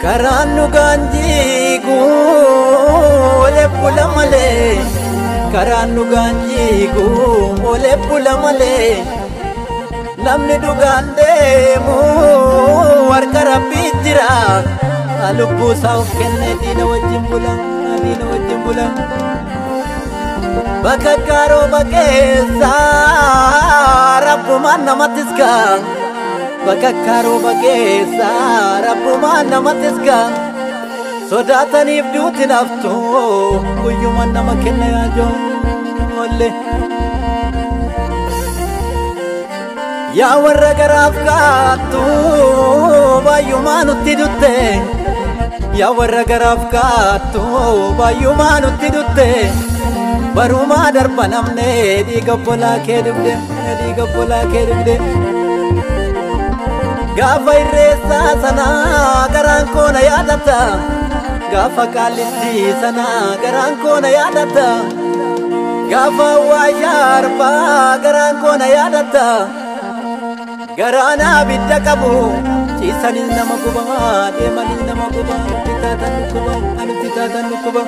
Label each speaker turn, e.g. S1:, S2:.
S1: Karaan dhugaan jiigu olee bula malee, karaan dhugaan jiigu olee bula malee, namni dhugaan deemu harka Rabbii jira. Lubbuu isaa of kennee diina wajjin bula, diina wajjin bula. Bakka rooba keessa Rabbumaan namatti iska. Bakka rooba keessa Rabbumaan namatti iska. Sodaataniif duuti naftu guyyuma nama kenna yaa ijoollee. Yaa warra garaaf kaattu baay'umaa nutti dutte. Yaa warra garaaf kaattu baay'umaa nutti dutte. Barumaa darba namne dhiiga obbolaa kee dugde, dhiiga obbolaa kee dugde. Gaafa irreessaa sanaa garaan koo na yaadata. Gaafa qaallittii sanaa garaan koo na yaadata. Gaafa awwaashaa arbaa garaan koo na yaadata. Garaan abidda qabu ciisanis nama gubaa, deemanis nama gubaa, nutti taatan dhukkuba, nutti taatan dhukkuba.